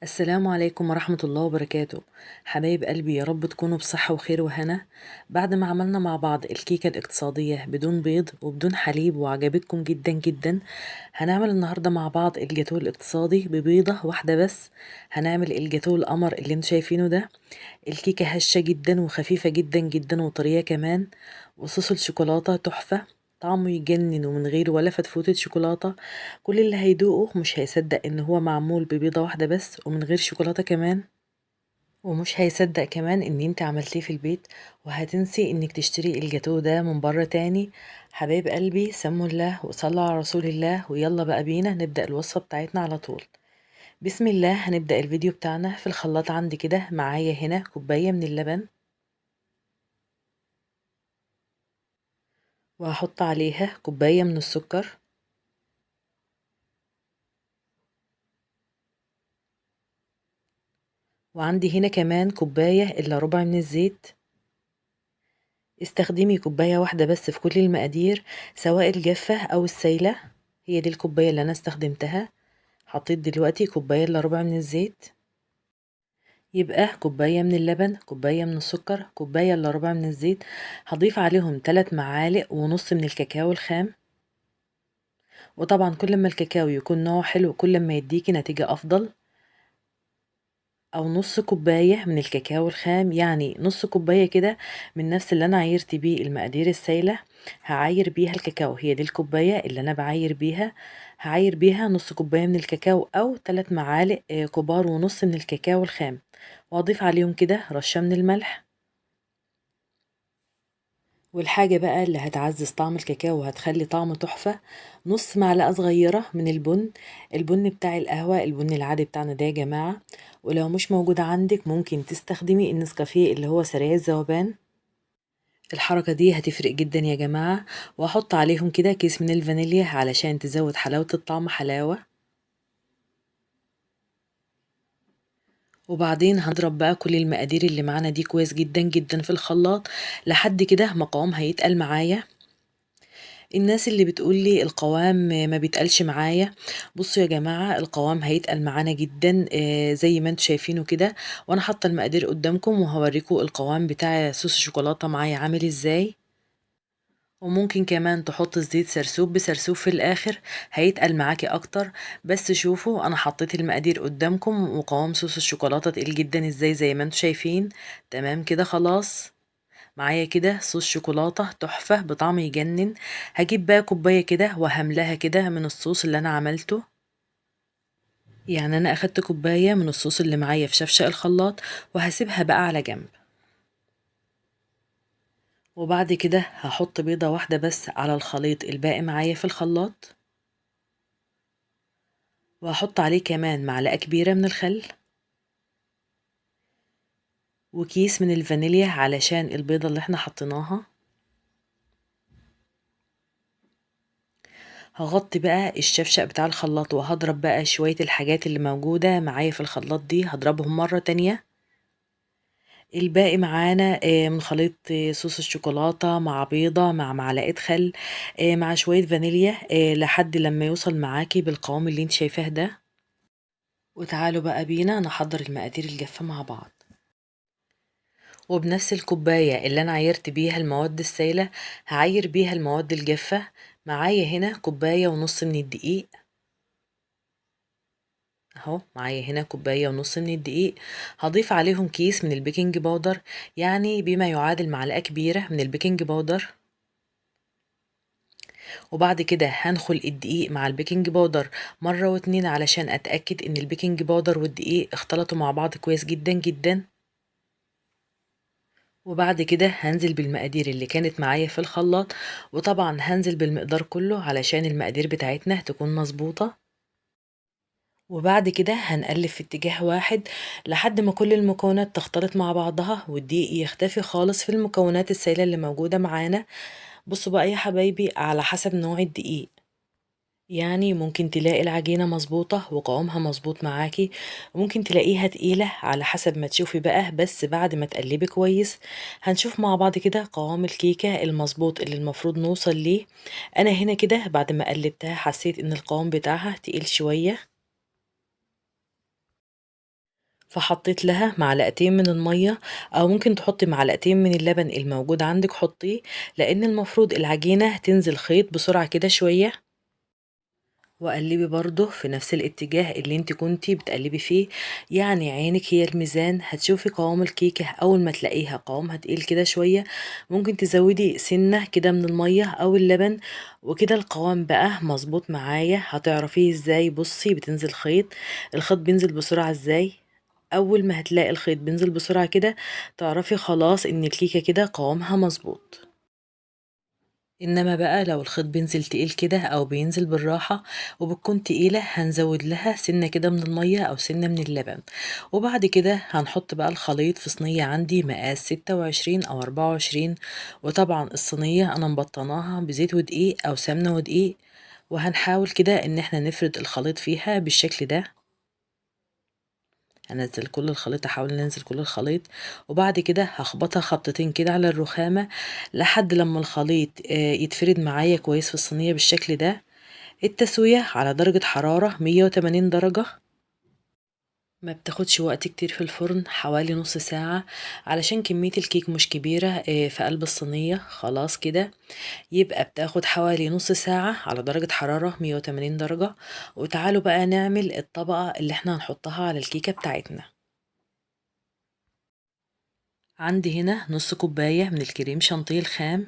السلام عليكم ورحمة الله وبركاته. حبايب قلبي، يا رب تكونوا بصحة وخير وهنا. بعد ما عملنا مع بعض الكيكة الاقتصادية بدون بيض وبدون حليب وعجبتكم جدا جدا، هنعمل النهاردة مع بعض الجاتوه الاقتصادي ببيضة واحدة بس. هنعمل الجاتوه القمر اللي انتوا شايفينه ده. الكيكة هشة جدا وخفيفة جدا جدا وطرية كمان، وصوص الشوكولاتة تحفة، طعمه يجنن ومن غير ولا فتفوتة شوكولاتة. كل اللي هيدوقه مش هيصدق ان هو معمول ببيضة واحدة بس ومن غير شوكولاتة كمان، ومش هيصدق كمان ان انت عملتيه في البيت، وهتنسي انك تشتري الجاتوه ده من بره تاني. حبايب قلبي، سموا الله وصلوا على رسول الله، ويلا بقى بينا نبدأ الوصفة بتاعتنا على طول. بسم الله. هنبدأ الفيديو بتاعنا. في الخلاط عندي كده معايا هنا كوباية من اللبن، وهحط عليها كوباية من السكر، وعندي هنا كمان كوباية إلا ربع من الزيت. استخدمي كوباية واحدة بس في كل المقادير، سواء الجافة أو السايلة. هي دي الكوباية اللي أنا استخدمتها. حطيت دلوقتي كوباية إلا ربع من الزيت، يبقى كوباية من اللبن، كوباية من السكر، كوباية إلا ربع من الزيت. هضيف عليهم 3 معالق ونص من الكاكاو الخام. وطبعا كل ما الكاكاو يكون نوعه حلو كل ما يديكي نتيجة أفضل. أو نص كوباية من الكاكاو الخام، يعني نص كوباية كده من نفس اللي أنا عايرت بيه المقادير السايلة هعاير بيها الكاكاو. هي دي الكوباية اللي أنا بعاير بيها، هعاير بيها نص كوباية من الكاكاو أو 3 معالق كبار ونص من الكاكاو الخام. وأضيف عليهم كده رشة من الملح. والحاجة بقى اللي هتعزز طعم الكاكاو وهتخلي طعمه تحفة، نص معلقة صغيرة من البن، البن بتاع القهوة، البن العادي بتاعنا ده يا جماعة. ولو مش موجود عندك ممكن تستخدمي النسكافيه اللي هو سريع الذوبان. الحركة دي هتفرق جدا يا جماعة. وهحط عليهم كده كيس من الفانيليا علشان تزود حلاوة الطعم حلاوة. وبعدين هنضرب بقى كل المقادير اللي معانا دي كويس جدا جدا في الخلاط لحد كده ما قوام هيتقل معايا. الناس اللي بتقولي القوام ما بيتقلش معايا، بصوا يا جماعة القوام هيتقل معانا جدا زي ما انتوا شايفينه كده. وانا حاطة المقادير قدامكم وهوريكم القوام بتاع صوص الشوكولاتة معايا عامل ازاي. وممكن كمان تحط الزيت سرسوب بسرسوب في الاخر، هيتقل معاكي اكتر. بس شوفوا انا حطيت المقادير قدامكم وقوام صوص الشوكولاتة تقيل جدا ازاي زي ما انتوا شايفين. تمام كده خلاص معايا كده صوص شوكولاتة تحفة بطعم يجنن. هجيب بقى كوباية كده وهملاها كده من الصوص اللي انا عملته. يعني انا اخدت كوباية من الصوص اللي معايا في شفشق الخلاط وهسيبها بقى على جنب. وبعد كده هحط بيضة واحدة بس على الخليط الباقي معايا في الخلاط، وهحط عليه كمان معلقة كبيرة من الخل وكيس من الفانيليا علشان البيضة اللي احنا حطيناها. هغطي بقى الشفشق بتاع الخلاط وهضرب بقى شوية الحاجات اللي موجودة معايا في الخلاط دي، هضربهم مرة تانية. الباقي معانا من خليط صوص الشوكولاتة مع بيضة مع معلقة خل مع شوية فانيليا لحد لما يوصل معاكي بالقوام اللي انت شايفاه ده. وتعالوا بقى بينا نحضر المقادير الجافة مع بعض. وبنفس الكوباية اللي انا عايرت بيها المواد السائلة هعاير بيها المواد الجافة. معايا هنا كوباية ونص من الدقيق اهو، معايا هنا كوباية ونص من الدقيق. هضيف عليهم كيس من ال baking powder، يعني بما يعادل معلقة كبيرة من ال baking powder. وبعد كده هنخل الدقيق مع ال baking powder مرة واتنين علشان اتأكد ان ال baking powder والدقيق اختلطوا مع بعض كويس جدا جدا. وبعد كده هنزل بالمقادير اللي كانت معايا في الخلاط، وطبعا هنزل بالمقدار كله علشان المقادير بتاعتنا تكون مظبوطة. وبعد كده هنقلب في اتجاه واحد لحد ما كل المكونات تختلط مع بعضها والدقيق يختفي خالص في المكونات السائلة اللي موجودة معانا. بصوا بقى يا حبايبي، على حسب نوع الدقيق، يعني ممكن تلاقي العجينة مظبوطة وقوامها مظبوط معاكي، وممكن تلاقيها تقيلة على حسب ما تشوفي بقى. بس بعد ما تقلبي كويس هنشوف مع بعض كده قوام الكيكة المظبوط اللي المفروض نوصل ليه. انا هنا كده بعد ما قلبتها حسيت ان القوام بتاعها تقيل شوية. فحطيت لها معلقتين من المية، او ممكن تحطي معلقتين من اللبن الموجود عندك حطيه، لان المفروض العجينة تنزل خيط بسرعة كده شوية. وقلبي برضه في نفس الاتجاه اللي انت كنتي بتقلبي فيه، يعني عينك هي الميزان. هتشوفي قوام الكيكة اول ما تلاقيها قوامها تقيل كده شوية ممكن تزودي سنة كده من المية او اللبن، وكده القوام بقى مظبوط معايا. هتعرفيه ازاي؟ بصي بتنزل خيط، الخيط بينزل بسرعة ازاي. اول ما هتلاقي الخيط بينزل بسرعة كده تعرفي خلاص ان الكيكة كده قوامها مظبوط. انما بقى لو الخيط بينزل تقيل كده او بينزل بالراحة وبتكون تقيلة هنزود لها سنة كده من المية او سنة من اللبن. وبعد كده هنحط بقى الخليط في صينية عندي مقاس 26 او 24، وطبعا الصينية انا مبطناها بزيت ودقيق او سمنة ودقيق، وهنحاول كده ان احنا نفرد الخليط فيها بالشكل ده. هنزل كل الخليط، احاول ننزل كل الخليط، وبعد كده هخبطها خبطتين كده على الرخامة لحد لما الخليط يتفرد معايا كويس في الصينية بالشكل ده. التسوية على درجة حرارة 180 درجة، ما بتاخدش وقت كتير في الفرن، حوالي نص ساعة، علشان كمية الكيك مش كبيرة في قلب الصينية. خلاص كده يبقى بتاخد حوالي نص ساعة على درجة حرارة 180 درجة. وتعالوا بقى نعمل الطبقة اللي احنا هنحطها على الكيكة بتاعتنا. عندي هنا نص كوباية من الكريم شانتيه الخام،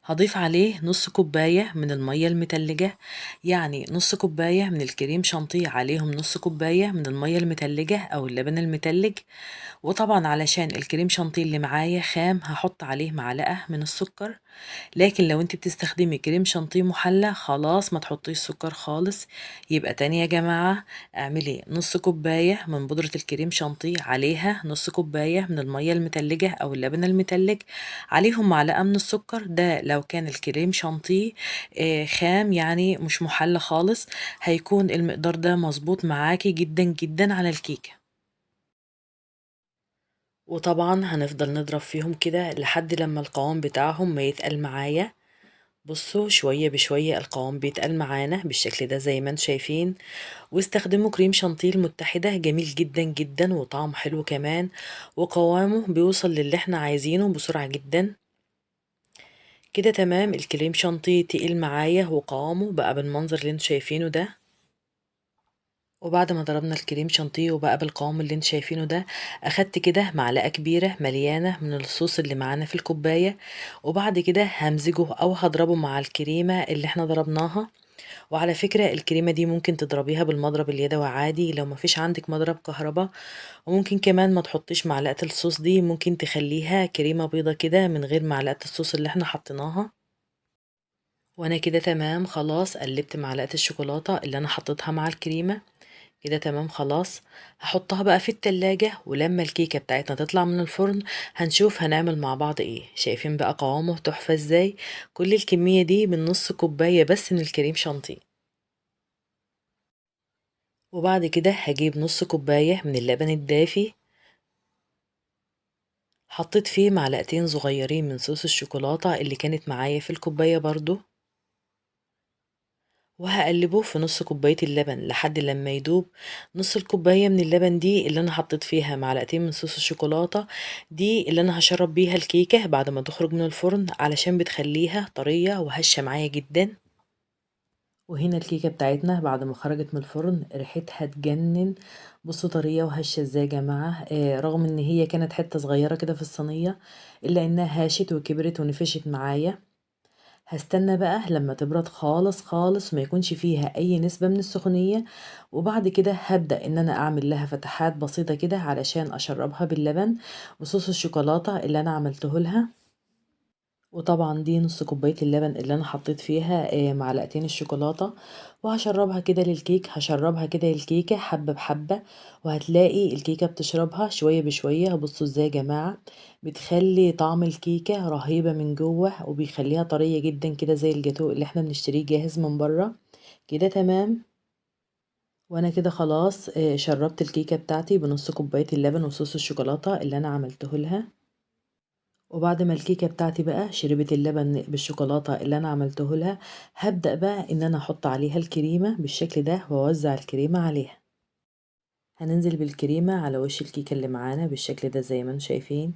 هضيف عليه نص كوباية من المية المتلجة، يعني نص كوباية من الكريم شانتيه عليهم نص كوباية من المية المتلجة أو اللبن المتلج. وطبعا علشان الكريم شانتيه اللي معايا خام هحط عليه معلقة من السكر، لكن لو انت بتستخدمي كريم شانتيه محلى خلاص ما تحطيش سكر خالص. يبقى تاني يا جماعة اعملي نص كوباية من بودرة الكريم شانتيه عليها نص كوباية من المية المتلجة أو اللبن المتلج عليهم معلقة من السكر، ده لو كان الكريم شانتيه خام يعني مش محلى خالص هيكون المقدار ده مظبوط معاكي جدا جدا على الكيكة. وطبعا هنفضل نضرب فيهم كده لحد لما القوام بتاعهم ما يتقل معايا. بصوا شوية بشوية القوام بيتقل معانا بالشكل ده زي ما انتم شايفين. واستخدموا كريم شانتيه المتحدة، جميل جدا جدا وطعمه حلو كمان، وقوامه بيوصل للي احنا عايزينه بسرعة جدا كده. تمام، الكريم شانتيه تقيل معايا وقوامه بقى بالمنظر اللي انتم شايفينه ده. وبعد ما ضربنا الكريم شانتيه وبقى بالقوام اللي انتم شايفينه ده، اخدت كده معلقه كبيرة مليانة من الصوص اللي معانا في الكوباية، وبعد كده همزجه او هضربه مع الكريمة اللي احنا ضربناها. وعلى فكرة الكريمة دي ممكن تضربيها بالمضرب اليدوي عادي لو مفيش عندك مضرب كهرباء، وممكن كمان ما تحطيش معلقه الصوص دي، ممكن تخليها كريمة بيضة كده من غير معلقه الصوص اللي احنا حطيناها. وانا كده تمام خلاص قلبت معلقه الشوكولاتة اللي انا حطيتها مع الكريمة كده تمام خلاص. هحطها بقى في التلاجة، ولما الكيكة بتاعتنا تطلع من الفرن هنشوف هنعمل مع بعض ايه. شايفين بقى قوامه تحفة ازاي؟ كل الكمية دي من نص كوباية بس من الكريم شانتيه. وبعد كده هجيب نص كوباية من اللبن الدافي، حطيت فيه معلقتين صغيرين من صوص الشوكولاتة اللي كانت معايا في الكوباية برضو، وهقلبه في نص كوباية اللبن لحد لما يدوب. نص الكوباية من اللبن دي اللي انا حطيت فيها معلقتين من صوص الشوكولاتة دي اللي انا هشرب بيها الكيكة بعد ما تخرج من الفرن، علشان بتخليها طرية وهشة معايا جدا. وهنا الكيكة بتاعتنا بعد ما خرجت من الفرن ريحتها تجنن، بصوا طرية وهشة ازاي يا جماعة. رغم ان هي كانت حتة صغيرة كده في الصينية الا انها هاشت وكبرت ونفشت معايا. هستنى بقى لما تبرد خالص خالص وما يكونش فيها اي نسبة من السخونية، وبعد كده هبدأ ان انا اعمل لها فتحات بسيطة كده علشان اشربها باللبن وصوص الشوكولاتة اللي انا عملته لها. وطبعا دي نص كوباية اللبن اللي انا حطيت فيها معلقتين الشوكولاتة، وهشربها كده للكيك، هشربها كده للكيكة حبة بحبة، وهتلاقي الكيكة بتشربها شوية بشوية. بصوا ازاي يا جماعة بتخلي طعم الكيكة رهيبة من جوه، وبيخليها طرية جدا كده زي الجاتو اللي احنا بنشتريه جاهز من بره كده. تمام، وانا كده خلاص شربت الكيكة بتاعتي بنص كوباية اللبن وصوص الشوكولاتة اللي انا عملته لها. وبعد ما الكيكة بتاعتي بقى شربت اللبن بالشوكولاتة اللي انا عملته لها، هبدأ بقى ان انا احط عليها الكريمة بالشكل ده واوزع الكريمة عليها. هننزل بالكريمة على وش الكيكة اللي معانا بالشكل ده زي ما انتم شايفين.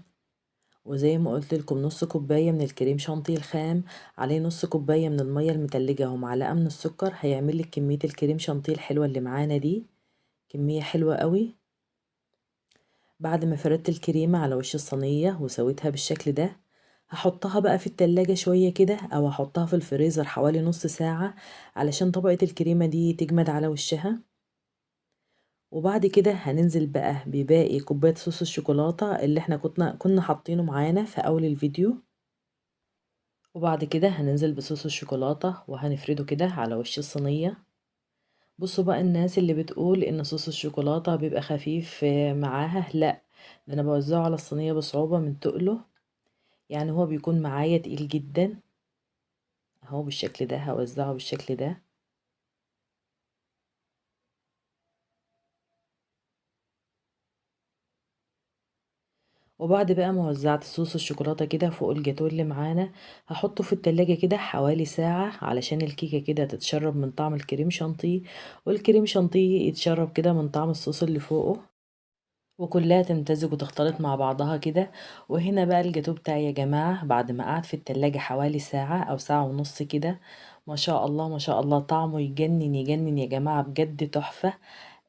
وزي ما قلت لكم نص كوباية من الكريم شانتيه الخام عليه نص كوباية من المية المتلجة ومعلقة من السكر، هيعمل لك كمية الكريم شانتيه الحلوة اللي معانا دي، كمية حلوة قوي. بعد ما فردت الكريمة على وش الصينية وسويتها بالشكل ده، هحطها بقى في التلاجة شوية كده او هحطها في الفريزر حوالي نص ساعة علشان طبقة الكريمة دي تجمد على وشها. وبعد كده هننزل بقى بباقي كوباية صوص الشوكولاتة اللي احنا كنا حاطينه معانا في اول الفيديو. وبعد كده هننزل بصوص الشوكولاتة وهنفرده كده على وش الصينية. بصوا بقى الناس اللي بتقول ان صوص الشوكولاتة بيبقى خفيف معاها، لا ده انا بوزعه على الصينية بصعوبة من تقله، يعني هو بيكون معايا تقيل جدا اهو بالشكل ده. هوزعه بالشكل ده. وبعد بقى ما وزعت صوص الشوكولاتة كده فوق الجاتوه اللي معانا، هحطه في التلاجة كده حوالي ساعة علشان الكيكة كده تتشرب من طعم الكريم شانتيه، والكريم شانتيه يتشرب كده من طعم الصوص اللي فوقه، وكلها تمتزج وتختلط مع بعضها كده. وهنا بقى الجاتوه بتاعي يا جماعة بعد ما قعد في التلاجة حوالي ساعة أو ساعة ونص كده، ما شاء الله ما شاء الله طعمه يجنن يجنن يا جماعة، بجد تحفة،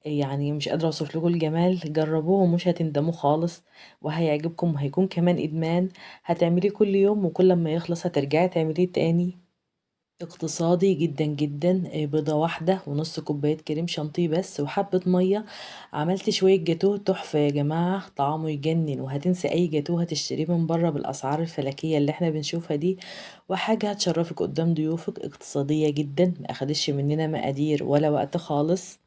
يعني مش قادرة اوصف لكم الجمال. جربوه ومش هتندموا خالص، وهيعجبكم وهيكون كمان ادمان، هتعمليه كل يوم وكل ما يخلص هترجعي تعمليه تاني. اقتصادي جدا جدا، بيضة واحدة ونص كوباية كريم شانتيه بس وحبة مية، عملت شوية جاتوه تحفة يا جماعة، طعمه يجنن، وهتنسي اي جاتوه هتشتريه من بره بالاسعار الفلكية اللي احنا بنشوفها دي، وحاجة هتشرفك قدام ضيوفك. اقتصادية جدا، ما اخدش مننا مقادير ولا وقت خالص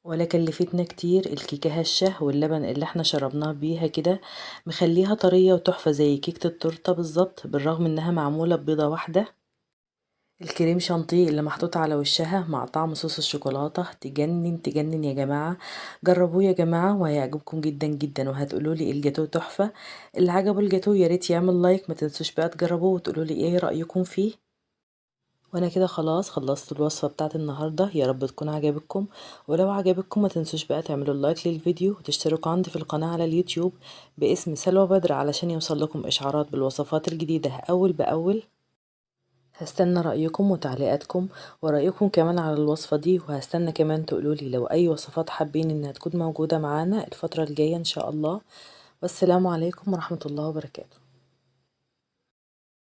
ولا كلفتنا كتير. الكيكة هشة واللبن اللي احنا شربناه بيها كده مخليها طرية وتحفة زي كيكة التورتة بالظبط، بالرغم انها معمولة ببيضة واحدة. الكريم شانتيه اللي محطوط على وشها مع طعم صوص الشوكولاتة تجنن تجنن يا جماعة. جربوه يا جماعة وهيعجبكم جدا جدا، وهتقولوا لي الجاتوه تحفة. اللي عجبه الجاتوه يا ريت يعمل like، ما تنسوش بقى تجربوه وتقولوا لي ايه رأيكم فيه. وانا كده خلاص خلصت الوصفة بتاعت النهاردة، يا رب تكون عجبتكم، ولو عجبتكم ما تنسوش بقى تعملوا like للفيديو وتشتركوا عندي في القناة على اليوتيوب باسم سلوى بدر علشان يوصل لكم اشعارات بالوصفات الجديدة اول باول. هستنى رأيكم وتعليقاتكم ورأيكم كمان على الوصفة دي، وهستنى كمان تقولولي لو اي وصفات حابين انها تكون موجودة معانا الفترة الجاية ان شاء الله. والسلام عليكم ورحمة الله وبركاته.